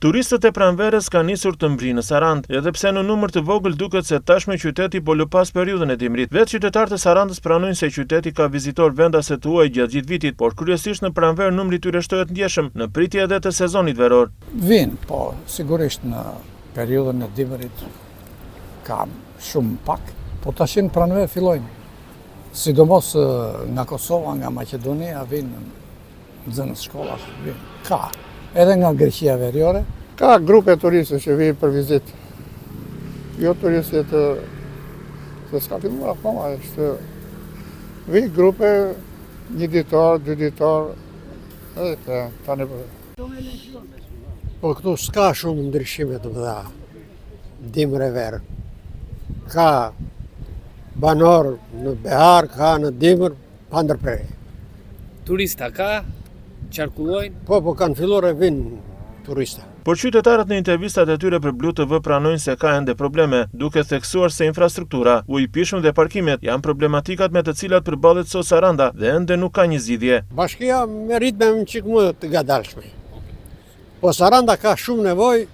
Turistët e pranverës kanë nisur të mbërrijnë në Sarandë, edhe pse në numër të vogël duket se tashmë qyteti po lë pas periudhën e dimrit. Vetë qytetarët e Sarandës pranojnë se qyteti ka vizitorë vendas e të huaj gjatë gjithë vitit, por kryesisht në pranverë numri i tyre shtohet ndjeshëm, në pritje edhe të sezonit veror. Vijnë, po, sigurisht në periudhën e dimrit ka shumë pak, po tash në pranverë fillojnë. Sidomos nga Kosova, nga Maqedonia vijnë Nxënës shkollash vijnë. Ka. Edhe nga Greqia Veriore. Ka grupe turistësh që vijnë për vizitë. Jo turistët se s'ka filluar akoma, është vijnë grupe një ditor, dy ditor, edhe të tani për. Po këtu s'ka shumë ndryshime të mëdha, dimër e verë. Ka banorë në behar, ka në dimër, Pa ndërprerje. Turista ka? Qarkullojnë? Po, po kanë filluar e vijnë turista. Por qytetarët në intervistat e tyre për Blu TV pranojnë se ka ende probleme, duke theksuar se infrastruktura, uji i pijshëm dhe parkimet janë problematikat me të cilat përballet sot Saranda dhe ende nuk ka një zgjidhje. Bashkia me ritme një çikë më të ngadalshme. Po Saranda ka shumë nevojë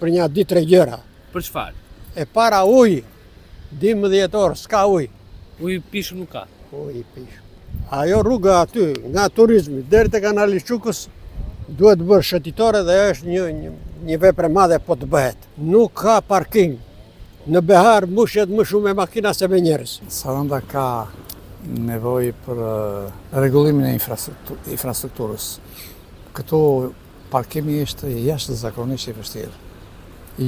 për nja dy tre gjëra. Për çfarë? E para ujë, 12 orë s'ka ujë. Ujë i pijshëm nuk ka. Ujë i pijshëm. Ajo rruga aty, nga turizmi deri te kanali i Çukës, duhet bërë shëtitore dhe është një, një, një vepër e madhe po të bëhet. Nuk ka parking. Në behar mbushet më shumë me makina se me njerëz. Saranda ka nevojë për rregullimin e infrastrukturës. Këtu Parkimi është jashtëzakonisht i vështirë.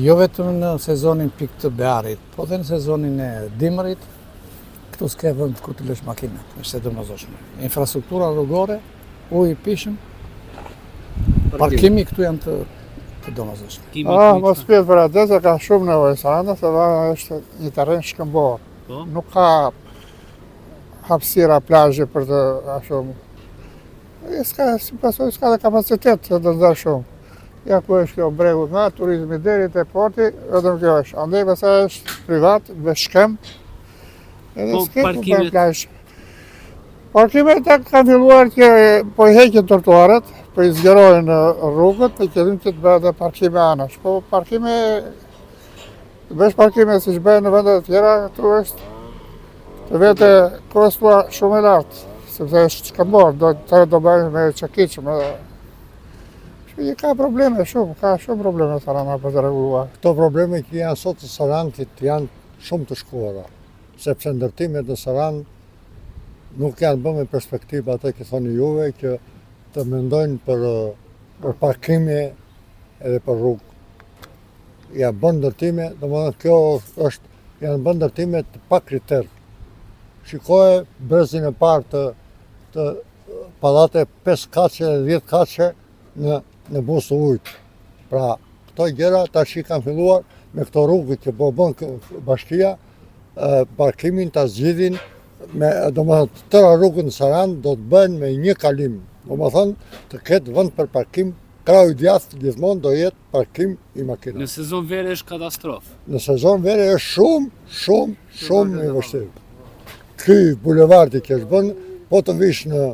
Jo vetëm në sezonin pik të beharit, po dhe në sezonin e dimrit, këtu s'ke vend ku të lësh makinat, është e domosdoshme. Infrastruktura rrugore, uji i pijshëm, parkimi këtu janë të të domosdoshme. Ah, mos pyet për atë, se ka shumë nevojë Saranda, se është një terren shkëmbor. Po? Nuk ka hapësira plazhe për të ashtu E s'ka, si pasojë, s'ka dhe kapacitet të të shumë. Ja ku është kjo bregu nga turizmi deri te porti, vetëm kjo është. Andej pastaj është privat, me shkëmb, edhe po, s'ke ku për plazh. Parkimet e kanë filluar që po i heqin trotuaret, po i zgjerojnë rrugët, me qëllim që të bëhet dhe parkime anash. Po parkime Të bësh parkime siç bëhen në vende të tjera, këtu është të vete kostoja shumë e lartë, sepse është shkëmbor, do të do bëhen me çekiç, me Kështu që ka probleme shumë, ka shumë probleme Saranda për të rregulluar. Këto probleme që janë sot të Sarandit janë shumë të shkuara, sepse ndërtimet në Sarandë nuk janë bërë me perspektivë atë që thoni juve që të mendojnë për, për parkime edhe për rrugë. Ja bën ndërtime, domethënë kjo është, janë bën ndërtime të pa kriter. Shikoje brezin e parë të, të pallate 5 katëshe dhe 10 katëshe në, në buzë të ujit. Pra, këto gjëra tash i kanë filluar me këto rrugë që po bën bashkia, parkimin ta zgjidhin me, domethënë, të tëra rrugët në Sarandë do të bëhen me një kalim. Domethënë, të ketë vend për parkim, krahu i djathtë gjithmonë do jetë parkim i makinave. Në sezon vere është katastrofë. Në sezon vere është shumë, shumë, shumë i vështirë. Ky bulevardi që është bën, po të vish në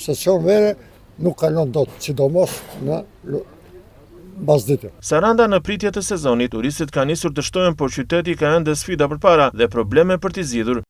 sezon vere, nuk kalon dot, sidomos në mbasdite. Saranda në pritje të sezonit, turistët kanë nisur të shtohen, por qyteti ka ende sfida përpara dhe probleme për t'i zgjidhur.